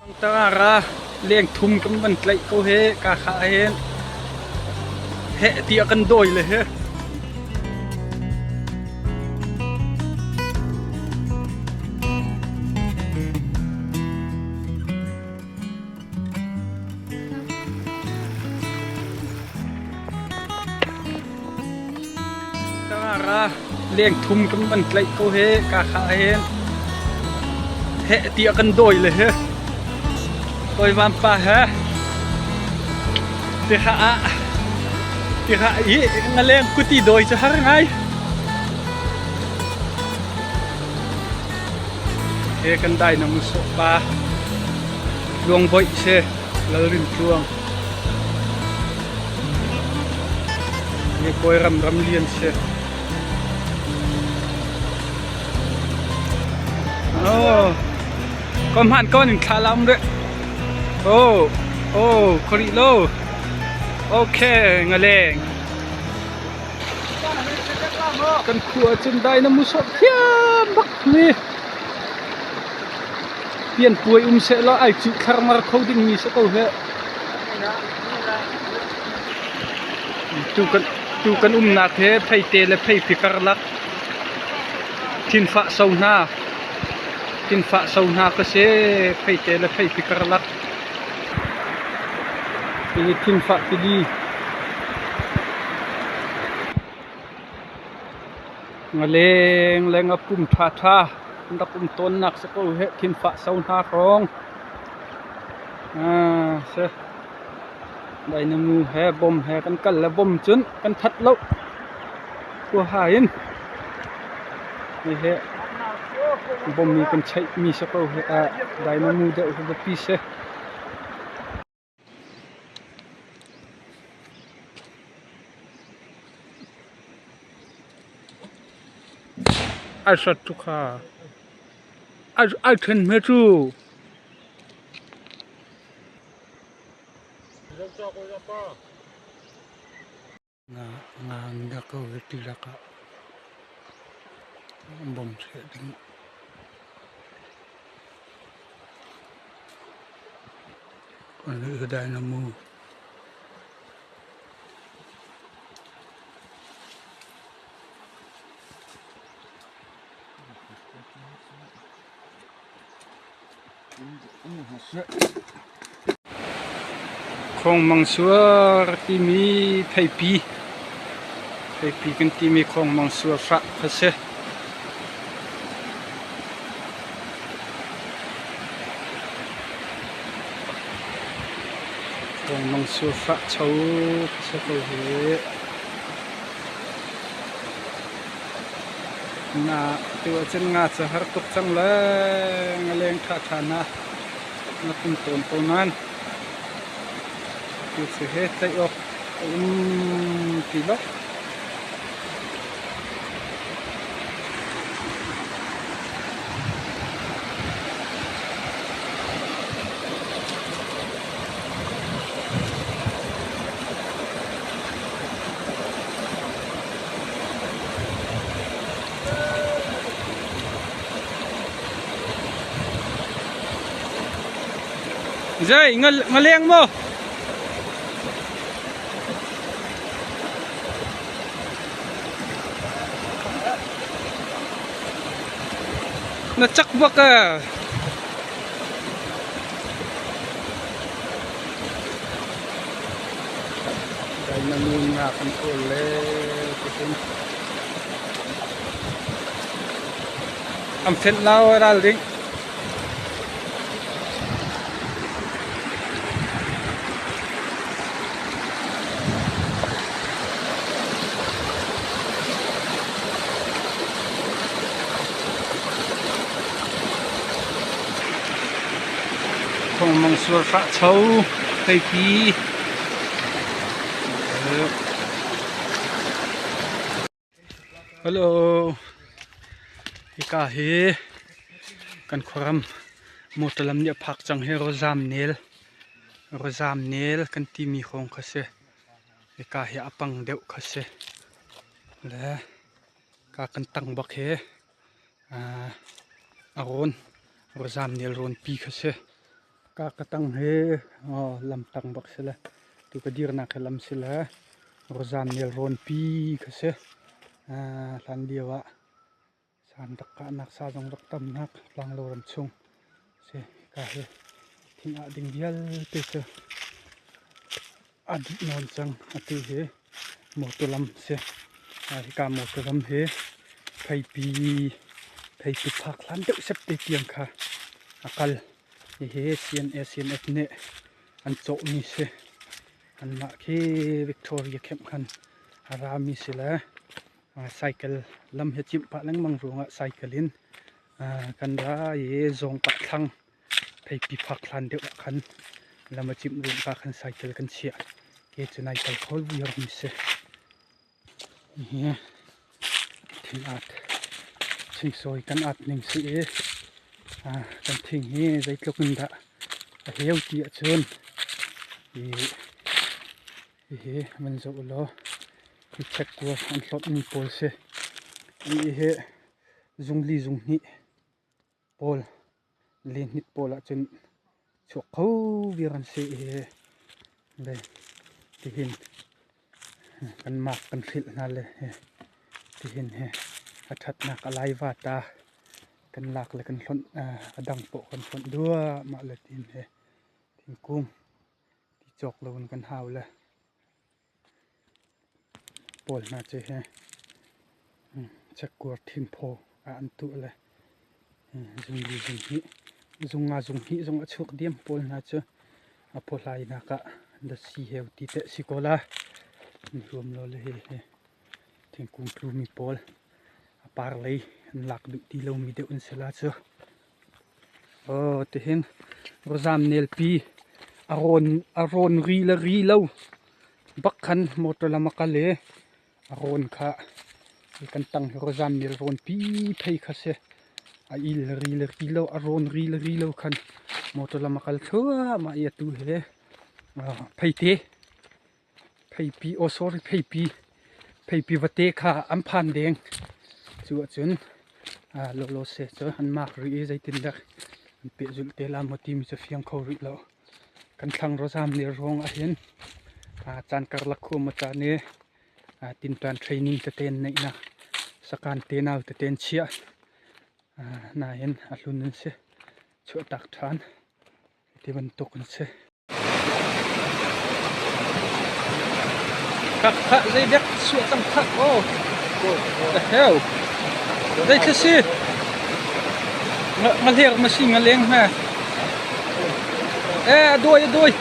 Tangara leng thum kan van tlaih ko he ka kha hen heh tiah kan dawi le he. Tangara leng thum kan van tlaih ko he ka kha hen heh tiah kan dawi le he kawi vam pa he tikha ah tikha i ngaleng kuti dawi cu har ngai he kan dai na mu sawh pa Tluang Boih si Lalrin Tluang Hi Kawiram ramlian si. Oh, ko hman ko ning thla lam re. Oh, oh, khori lo. Okay, ngaleng. Kan khua cun dai na mu sawh thiam bak mi. Pianpuai um sehlaw ai cuh thlarmar kho dingmi si ko heh. Tu kan umnak hi Pheite le Pheipi karlak Thinfah so hna Thinfah so hna ka si Pheite le Pheipi karlak hi Thinfah tili Ngaleng le ngapum ṭhaṭha an rak um tawnnak si ko hih thinfah so hna hrawng. Si. Dai na ngu he bom he kan kal le bom cun kan that lo. Huaha in. Hihi bom mi kan cheih mi si ko hih. Dai na mu deuh hi biapi si. Ai hrat cu kha ai ṭhen hme cu. Nga an rak ko i tilak ah bom seh ding. Dynamo. Khawngmang suar timi theipi, theipi kan timi khawngmang suar hrah kha si. Khawngmang suar hrah cho kha si ko hi. Na tu ahcun nga cu har tuk cang le ngaleng ṭhaṭha na na tum tawn ko nain tu cu he tlaih awk a um ti lo. Zei ngaleng maw? Na cak bak eh. Namun nga kan kawl le tihin am fenh lau ralring. Thawngmang sual hrah cho theipi. Hello. Hika hi kan khuaram motor lam nih a phak cang hi Rozam nel. Rozam nel kan timi hrawng kha si. Hika hi a pang deuh kha si. Le ka kan tang bak hi a rawn Rozam nel rawnpi kha si. Ka ka tang hi lamtang bak si le tu ka dirnak hi lam si le Rozam nelrawn pi kha si. Hlan lio ah san rak kahnak sa zong rak tamnak tlanglo ram chung si. Hika hi thing ah ding vialte cu a dih nawn cang. Atu hi motor lam si. Hika motor lam hi theipi theipi phak hlan deuh sep te tiang kha a kal. Hihi CNA CNF nih an cawhmi si. Anmah khi Victoria camp khan a rami si le cycle lam hi cimh pah lengmang ruangah cycle in kan ra i zawngpah thlang theipi phak hlan deuh ah khan lam a cimh ruang ka khan cycle kan chiah. Ke cu nai kal kho viarmi si. Hihi thing at thingsawi kan at ning si i kan thing hi zeitluk in dah a heu ti ahcun hihi van zoh ulaw hi checkkuar an hlawtmi pawl si. Hihi zungli zunghnih pawl lehnit pawl ahcun chuak kho viar an si i tihin kan mak kan hrilh hna le tihin hi a ṭhatnak a laiva ta kan lak le kan hlonh a dang poh kan hlonh duahmah le tihin hi thingkung ti cawk lo in kan hau le pawl hna cu hi chekkuar thingphaw ah an tuah le zungli zunghnih zunga zunghnih zong a chuak diam pawl hna cu a pawhlai nak ah lasi heu ti teh si ko la an huam lo le hi hi thingkung tlumi pawl a par lei an lak duh ti lomi deuh an si la cu. Aw tihin Rozam nelpi a rawn ri le ri lo bak khan motor lam a kal i a rawn kha kan tang hi Rozam nel rawn pi phei kha si. A il le ri le ri lo a rawn ri le ri lo khan motor lam a kal thluahmah i atu hi pheite Pheipi aw sorry pheipi pheipi vate kha an phan deng. Cu ahcun lawlaw se cu an mak rih i zeitindah an pehzulh te la maw timi cu fiang kho rih lo. Kan thlang rawzam le ruang ahhin caan karlak khua maw caan i tinṭan training tete an neihnak sakan tenau tete an chiah. Nain a hlun an si. Chuahtak ṭhan ti bantuk an si. Khak khah zeidek suah cang khak aw. The hell. Zei thil si? Nga hler ma si nga leng hme. Eh a doi a doi.